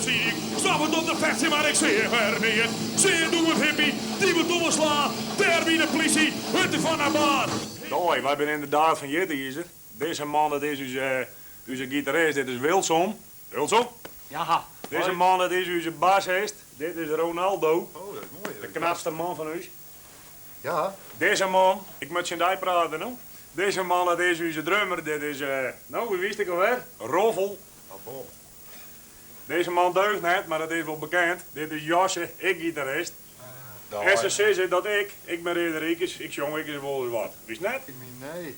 siik. Stap it op de fetsje, mar ik seach wer neat. Seach doe in hippie, dy wurdt oanslaan. Dêr wie de plysje, út de fan har baan. Dei, wy binne ynderdaad fan Jitiizer. Dizze man, dat is ús, ús gitarist, dit is Wilson. Wilson? Ja. Dizze man, dat is ús bassist. Dit is Ronaldo. Oh, dat is moai. De knapste man fan ús. Ja. Dizze man, ik moat tsjin dy prate no. Dizze man, dat is ús drummer. Dit is, no, wie wist ik alwer? Roffel. Oh, Dizze man deugt net, mar dat is wol bekend. Dit is Josse, ek gitarist. En se sizze dat ik, ik bin Reade Rikus, ik sjong ek ris wolris wat. Wist net? Nee.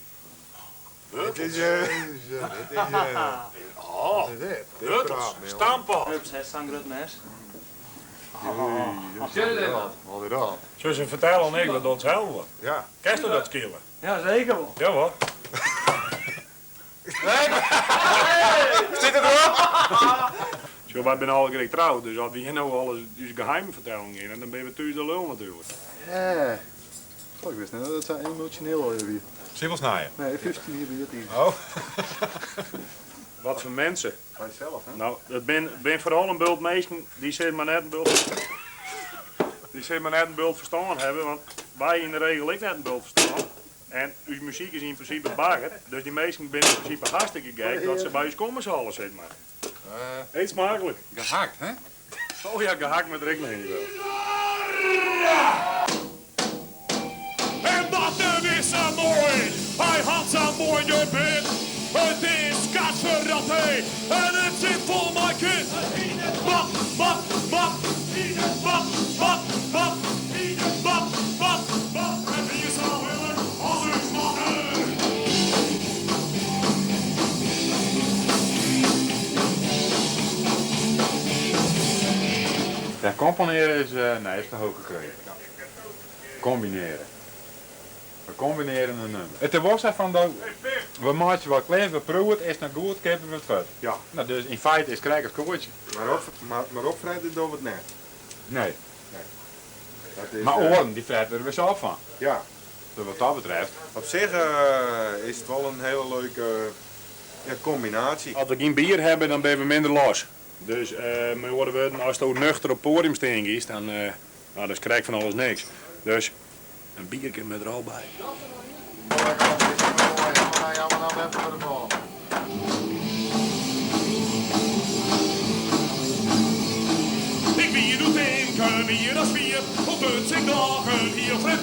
Dit is, dit is, Oh, wat is dit? Dit Wortels, praat me, jongen. stamppot. Rups, hè, sa'n grut mes. Wat is dat? Zullen ze vertellen oan ik wat dat zelf wat? Ja. Kenst du dat skillen? Ja, zeker wel. Ja wat? Zit het erop? Zo, wij zijn alle trouwd, dus als we hier nou alles dus geheim vertellen gaan, dan ben we thuis de lul natuurlijk. Ja. Oh, ik wist net dat het zo emotioneel weer. Simpel snijden. Nee, 15 hier bij het Oh. Wat voor mensen. Wij zelf, hè? Nou, dat ben, ben vooral een bult mensen die zit maar net een bult. Die zit maar net een bult verstaan hebben, want wij in de regel ik net een bult verstaan. En uw muziek is in principe bagger, dus die mensen zijn in principe hartstikke gek dat ze bij ons komen zallen, zeg maar. Eet smakelijk. Gehakt, hè? Oh ja, gehakt met Rick wel. En wat een is zo mooi, hij had zo'n mooi gebit. Het is kasverraté en het zit vol mijn kind. Wat, wat, wat, wat, wat, wat, wat, wat, wat. En wie zou willen als u mannen. Ja, componeren is, nee, is te hoog gekregen. Combineren. We combineren een nummer. Het was van de, we maken wel klein, we proeven het, is het nou goed, kippen we het vet. Ja. Nou, dus in feite is krijg het koortje. Maar op, maar, maar opvrijden doen we het net. Nee. Dat is, Maar oren, die fretten er weer zelf van. Ja. Dus wat dat betreft. Op zich is het wel een hele leuke ja, combinatie. Als we geen bier hebben, dan ben we minder los. Dus mijn woorden worden, als het nuchter op het podium staan is, dan, nou, dan krijg ik van alles niks. Dus een biertje met er al bij. Ik wie doet denken, wie dat vier, op het zich dagen hier vreemd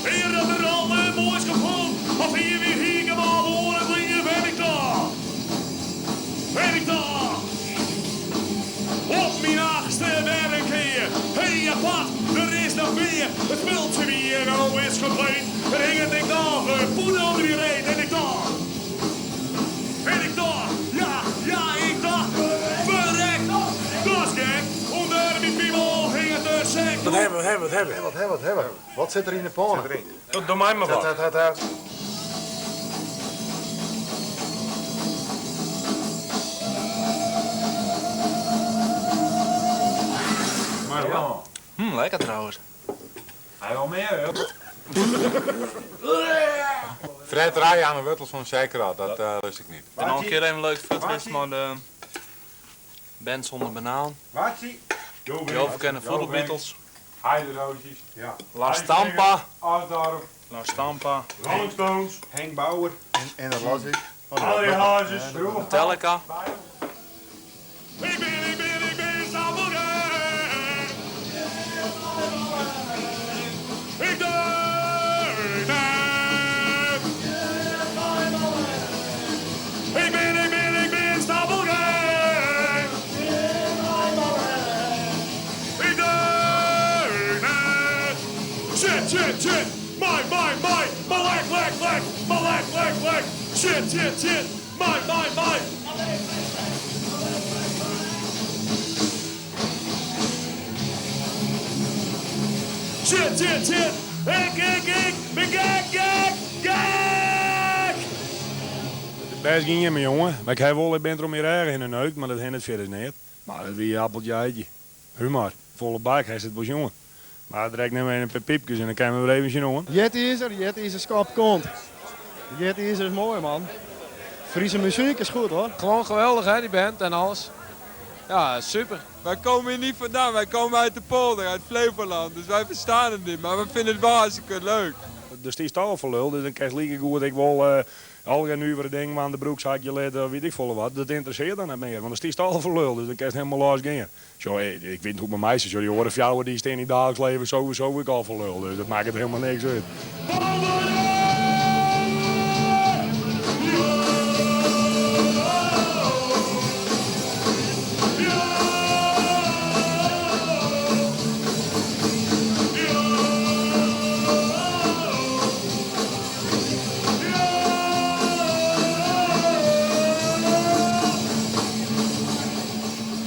Hier dat er al een moois gevoel, of hier weer hier gewoon horen, hier ben ik daar. Ben ik daar. Op mijn achtste werk hier, hey apart, er is nog meer. Het speeltje weer, nou is compleet. Er hing het ik daar, poeder onder die reet en ik daar. En ik dacht, ja, ja, ik dacht, verrek, dat is gek. Onder mijn piemel hing het een sek. Wat hebben we, wat hebben we, wat hebben we? Wat hebben we, wat hebben we? Wat zit er in de pan? Doe mij maar wat. Dat, dat, dat. Maar ja. Lekker trouwens. Hij wil meer, hè? Fred rijden aan de wortels van een zekerheid, dat lust ik niet. Ik ben al een keer even leuk voetwist, maar de band zonder banaan. Watsie. Jo kennen voetbalbeatles. Heideroosjes. Ja. La Stampa. Osdorp. La Stampa. Rolling Stones. Henk Bauer. En dat las ik. André Hazes. Metallica. Ik ben, ik ben, ik ben stapelgek. Ik deug net. Ik ben, ik ben, ik ben stapelgek. Ik deug net. Shit, shit, shit. My, my, my. My lek, lek, lek. My lek, lek, lek. Shit, shit, shit. My, my, my. Shit, shit, shit. Ik, ik, ik. Ben gek, gek, gek. Best ging je, mijn jongen. Maar ik heb wel, ik ben er om meer erg in de neuk, maar dat hindert verder niet. Maar dat wie appeltje eitje. Humor. Volle bak, hij zit wel jongen. Maar direct neem we een paar piepjes en dan kunnen we weer even jongen. Jet is er, Jet is er, skap komt. Jet is er is mooi man. Friese muziek is goed hoor. Gewoon geweldig hè, die band en alles. Ja, super. Wij komen hier niet vandaan, wij komen uit de polder, uit Flevoland. Dus wij verstaan het niet, maar we vinden het wel hartstikke leuk. Dus die is toch al voor lul, dus dan krijg je goed. Ik wil al geen nieuwere dingen aan de broekzakje letten, weet ik veel wat. Dat interesseert dan niet meer, want het is al voor lul, dus dan krijg je helemaal los gaan. Zo, ik weet hoe mijn meisjes, die horen fjouwen, die staan in het dagelijks leven sowieso ik al voor lul, dus dat maakt het helemaal niks uit.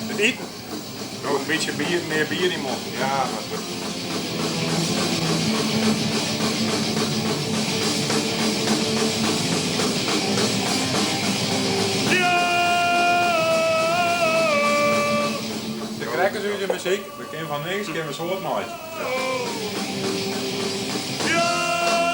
Het eten. Nog een beetje bier, meer bier in mond. Ja, maar De crackers uit de muziek, we kunnen van niks, kunnen we soort maken. Ja!